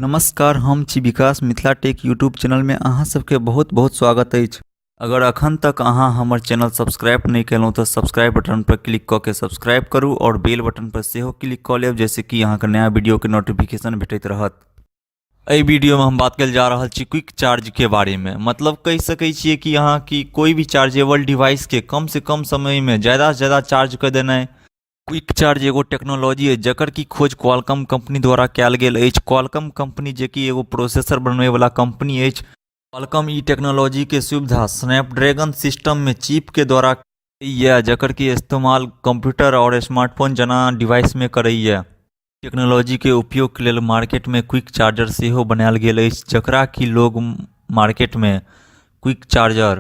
नमस्कार, हम छी विकास। मिथिला टेक यूट्यूब चैनलमे अहाँ सबके बहुत बहुत स्वागत अछि। अगर अखन तक अहाँ हमर चैनल सब्सक्राइब नहि केलहुँ तऽ सब्सक्राइब बटन पर क्लिक कऽ के सब्सक्राइब करू आओर बेल बटन पर सेहो क्लिक कऽ लेब, जाहिसँ कि अहाँके नया वीडियोके नोटिफिकेशन भेटैत रहत। एहि वीडियोमे हम बात करल जा रहल छी क्विक चार्जके बारेमे। मतलब कहि सकै छियै कि अहाँ कि कोइ भी चार्जेबल डिवाइसके कमसँ कम समयमे ज्यादासँ ज्यादा चार्ज कऽ देनाइ। क्विक चार्ज एगो टेक्नोलॉजी अछि, जकर कि खोज क्वालकॉम कंपनी द्वारा कयल गेल अछि। क्वालकॉम कंपनी, जेकि एगो प्रोसेसर बनबैवला कंपनी अछि। क्वालकॉम ई टेक्नोलॉजीके सुविधा स्नैपड्रैगन सिस्टममे चिपके द्वारा यऽ, जकर कि इस्तेमाल कंप्यूटर आओर स्मार्टफोन जेना डिवाइसमे करैए। टेक्नोलॉजीके उपयोगके लेल मार्केटमे क्विक चार्जर सेहो बनायल गेल अछि, जकरा कि लोग मार्केटमे quick charger,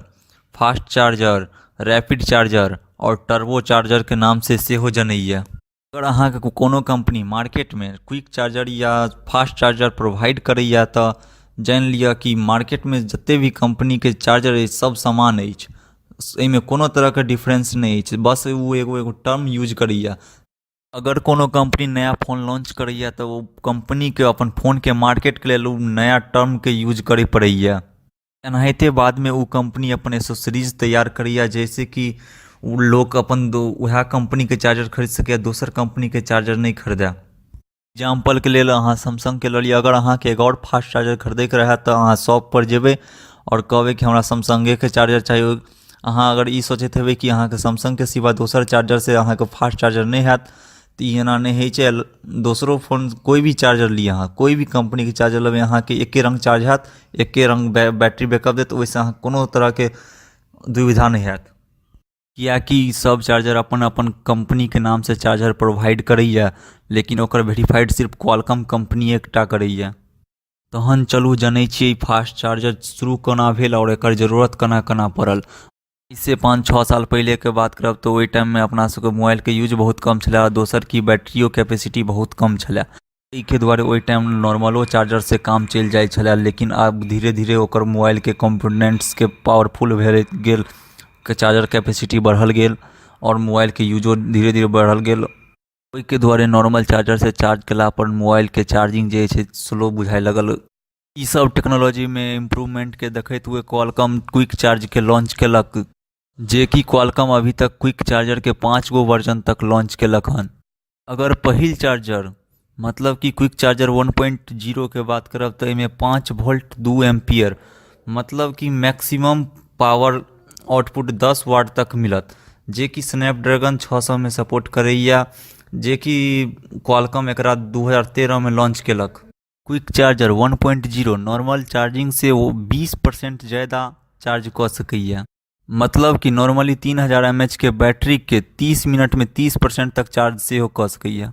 fast charger, rapid charger आओर टर्बो चार्जरके नामसँ सेहो जनैए। अगर अहाँके कोनो कम्पनी मार्केटमे क्विक चार्जर या फास्ट चार्जर प्रोवाइड करैए, तऽ जानि लिअ कि मार्केटमे जतेक भी कम्पनीके चार्जर अछि, सभ समान अछि। एहिमे कोनो तरहके डिफरेंस नहि अछि, बस ओ एगो एगो टर्म यूज करैए। अगर कोनो कम्पनी नया फोन लॉन्च करैए, तऽ ओ कम्पनीके अपन फोनके मार्केटके लेल ओ नया टर्मके यूज करय पड़ैए। एनाहिते बादमे ओ कम्पनी अपन एसेसरीज तैयार करैए, जाहिसँ कि ओ लोक अपन उएह कम्पनीके चार्जर खरीद सकैए, दोसर कम्पनीके चार्जर नहि खरीदए। एग्जाम्पलके लेल अहाँ सैमसंगके लऽ लिअ। अगर अहाँके एगो आओर फास्ट चार्जर खरीदैके रहए, तऽ अहाँ शॉपपर जेबै आओर कहबै कि हमरा सैमसंगेके चार्जर चाही। अहाँ अगर ई सोचैत हेबै कि अहाँके सैमसंगके सिवा दोसर चार्जरसँ अहाँके फास्ट चार्जर नहि हैत, तऽ ई एना नहि होइ छै। दोसरो फोन, कोइ भी चार्जर ली अहाँ, कोइ भी कम्पनीके चार्जर लेबै, अहाँके एके रङ्ग चार्ज हैत, एके रङ्ग बैटरी बैकअप देत। ओहिसँ अहाँके कोनो तरहके दुविधा नहि हैत, किएकि सभ चार्जर अपन अपन कम्पनीके नामसँ चार्जर प्रोवाइड करैए, लेकिन ओकर वेरीफाइड सिर्फ क्वालकॉम कम्पनी एकटा करैए। तहन चलू जनै छियै फास्ट चार्जर शुरू कोना भेल आओर एकर जरूरत कोना कोना पड़ल। एहिसँ 5-6 साल पहिलेके बात करब, तऽ ओहि टाइममे अपना सबके मोबाइलके यूज बहुत कम छलै आओर दोसर की बैटरियो कैपेसिटी बहुत कम छलै। एहिके दुआरे ओहि टाइम नॉर्मलो चार्जरसँ काम चलि जाइ छलै। लेकिन आब धीरे धीरे ओकर मोबाइलके कॉम्पोनेंट्सके पावरफुल भेल गेल, चार्जर कैपेसिटी बढ़ल गेल आओर मोबाइलके यूजो धीरे धीरे बढ़ल गेल। ओहिके दुआरे नॉर्मल चार्जरसँ चार्ज कयलापर मोबाइलके चार्जिंग जे छै, स्लो बुझाइ लागल। ईसभ टेक्नोलॉजीमे इम्प्रूवमेंटके देखैत हुए क्वालकॉम क्विक चार्जके लॉन्च केलक, जेकि क्वालकॉम अभी तक क्विक चार्जरके पाँच गो वर्जन तक लॉन्च केलक हन। अगर पहिल चार्जर, मतलब कि क्विक चार्जर 1.0के बात करब, तऽ एहिमे 5 वोल्ट 2 एम्पियर, मतलब कि मैक्सिमम पावर आउटपुट 10 वाट तक मिलत, जेकि स्नैपड्रैगन 600मे सपोर्ट करैए, जेकि क्वालकॉम एकरा 2013मे लॉन्च केलक। क्विक चार्जर 1.0 नॉर्मल चार्जिंगसँ ओ 20% ज्यादा चार्ज कऽ सकैए। मतलब कि नॉर्मली 3000 एम एच के बैटरीके 30 मिनटमे 30% तक चार्ज सेहो कऽ सकैए।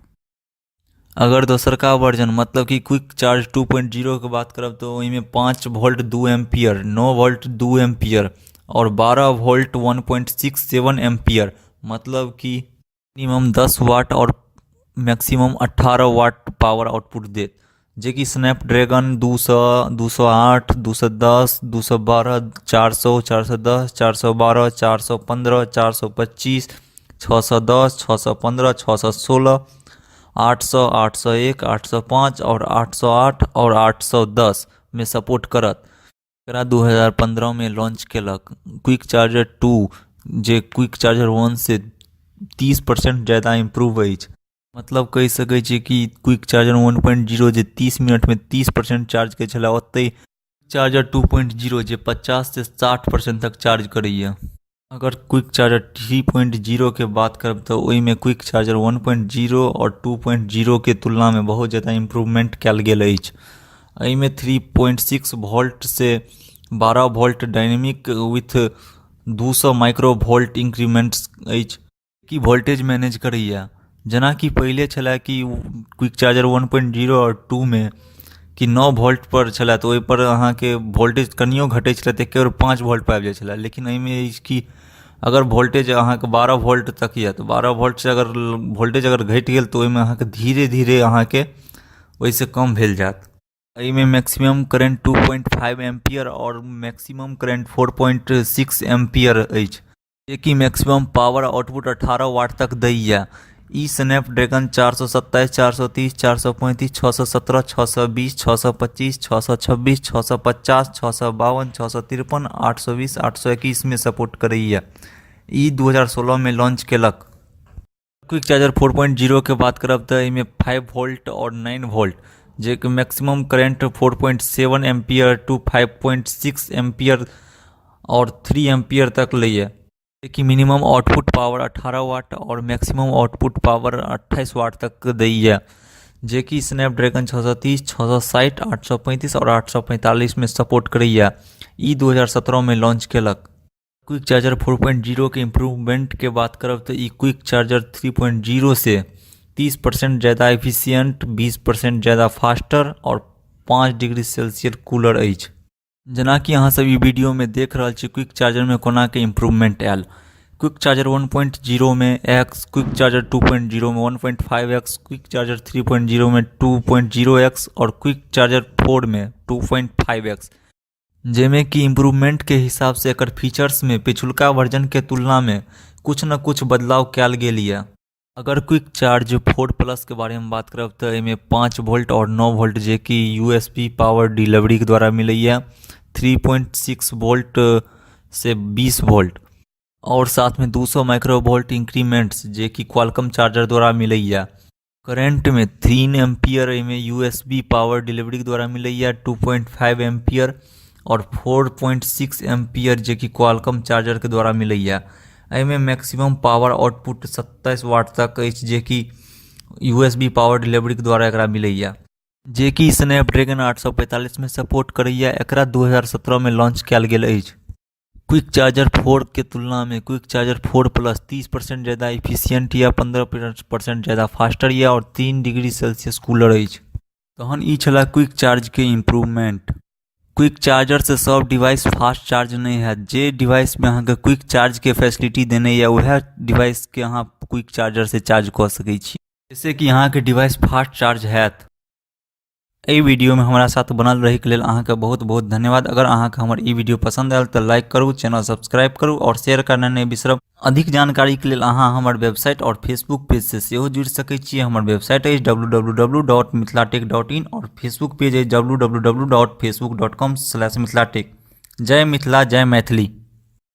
अगर दोसरका वर्जन, मतलब कि क्विक चार्ज 2.0के बात करब, तऽ ओहिमे 5 वोल्ट 2 एम्पियर, 9 वोल्ट 2 एम्पियर आओर 12 वोल्ट 1.67 एम्पियर, मतलब कि मिनिमम 10 वाट आओर मैक्सिमम 18 वाट पावर आउटपुट देत, जेकि स्नैपड्रैगन 200, 208, 210, 212, 400, 410, 412, 415, 425, 610, 615, 616, 800, 801, 805 आओर 808 आओर 810मे सपोर्ट करत। एकरा 2015मे लॉन्च केलक। क्विक चार्जर 2, जे क्विक चार्जर 1सँ 30% ज्यादा इम्प्रूव अछि। मतलब कहि सकै छियै कि क्विक चार्जर 1.0 जे 30 मिनटमे 30% चार्ज करै छलै, ओतहि चार्जर 2.0 जे 50सँ 60% तक चार्ज करैए। अगर क्विक चार्जर 3.0के बात करब, तऽ ओहिमे क्विक चार्जर 1.0 आओर 2.0के तुलनामे बहुत ज्यादा इम्प्रूवमेंट कयल गेल अछि। एहिमे 3.6 वोल्टसँ 12 volt dynamic with 200 micro volt increments अछि, कि वोल्टेज मैनेज करैए। जेनाकि पहिले छलए कि क्विक चार्जर 1.0 आओर 2मे कि 9 वोल्टपर छलए, तऽ ओहिपर अहाँके वोल्टेज कनियो घटै छलए तऽ एके बेर 5 वोल्टपर आबि जाइ छलए। लेकिन एहिमे अछि कि अगर वोल्टेज अहाँके 12 वोल्ट तक यए, तऽ 12 वोल्टसँ अगर वोल्टेज अगर घटि गेल, तऽ ओहिमे अहाँके धीरे धीरे अहाँके ओहिसँ कम भेल जायत। एहिमे मैक्सिमम करेंट 2.5 एम्पियर आओर मैक्सिमम करेंट 4.6 एम्पियर अछि, जेकि मैक्सिमम पावर आउटपुट 18 वाट तक दैए। ई स्नैपड्रैगन 427, 430, 435, 617, 620, 625, 626, 650, 652, 653, 820, 821 मे सपोर्ट करैए। ई 2016 मे लॉन्च केलक। क्विक चार्जर 4.0 के बात करब तऽ एहिमे 5 वोल्ट आओर 9 वोल्ट, जे कि maximum current 4.7 ampere to 5.6 ampere आओर 3 एम्पियर तक लैए, कि मिनिमम आउटपुट पावर 18 वाट आओर मैक्सिमम आउटपुट पावर 28 वाट तक दैए, जेकि स्नैपड्रैगन 630, 660, 835 आओर 845 मे सपोर्ट करैए। ई 2017 मे लॉन्च केलक। क्विक चार्जर 4.0 के इम्प्रूवमेंट के बात करब तऽ ई क्विक चार्जर 3.0 से 30% ज़्यादा एफिशिएंट, 20% ज़्यादा फास्टर आओर 5 डिग्री सेल्सियस कूलर अछि। जेनाकि अहाँ सब ई वीडियो में देख रहल छी, क्विक चार्जर में कोना के इम्प्रूवमेंट आयल। क्विक चार्जर 1.0 में एक्स, क्विक चार्जर 2.0 में 1.5 x, quick charger 3.0 में 2.0 एक्स और क्विक चार्जर 4 में 2.5 एक्स, जाहिमे कि इम्प्रूवमेंट के हिसाब से एकर फीचर्स में पिछुलका वर्जन के तुलना में कुछ न कुछ बदलाव कयल गेल यऽ। अगर क्विक चार्ज 4 प्लस के बारे में बात करब तऽ एहिमे 5 वोल्ट आओर 9 वोल्ट, जेकि यूएसबी पावर डिलीवरीके द्वारा मिलैए, 3.6 वोल्ट से 20 वोल्ट आओर साथमे 200 माइक्रो वोल्ट इंक्रीमेंट्स, जेकि क्वालकम चार्जर द्वारा मिलैए। करेंटमे 3 एम्पियर एहिमे यूएसबी पावर डिलीवरीके द्वारा मिलैए, 2.5 एम्पियर आओर 4.6 एम्पियर, जेकि क्वालकम चार्जरके द्वारा मिलैए। एहिमे मैक्सिमम पावर आउटपुट 27 वाट तक अछि, जेकि यूएसबी पावर डिलीवरीके द्वारा एकरा मिलैए, जेकि स्नैपड्रैगन 845मे सपोर्ट करैए। एकरा 2017मे लॉन्च कयल गेल अछि। क्विक चार्जर 4 के तुलनामे क्विक चार्जर 4 प्लस 30% ज़्यादा इफिशियंट यऽ, 15% ज़्यादा फास्टर यऽ आओर 3 डिग्री सेल्सियस कूलर अछि। तहन ई छलै क्विक चार्जके इम्प्रूवमेंट। क्विक चार्जरसँ सब डिवाइस फास्ट चार्ज नहि हैत। जे डिवाइसमे अहाँके क्विक चार्जके फैसिलिटी देने यऽ, उएह डिवाइसके अहाँ क्विक चार्जरसँ चार्ज कऽ सकै छी, जाहिसँ कि अहाँके डिवाइस फास्ट चार्ज हैत। एहि वीडियोमे हमरा साथ बनल रहैके लेल अहाँके बहुत बहुत धन्यवाद। अगर अहाँके हमर ई वीडियो पसंद आयल तऽ लाइक करू, चैनल सब्सक्राइब करू आओर शेयर करना नहि बिसरब। अधिक जानकारीके लेल अहाँ हमर वेबसाइट आओर फेसबुक पेजसँ सेहो जुड़ि सकै छी। हमर वेबसाइट अछि www.mithilatech.in आओर फेसबुक पेज अछि www.facebook.com/mithilatech। जय मिथिला, जय मैथिली।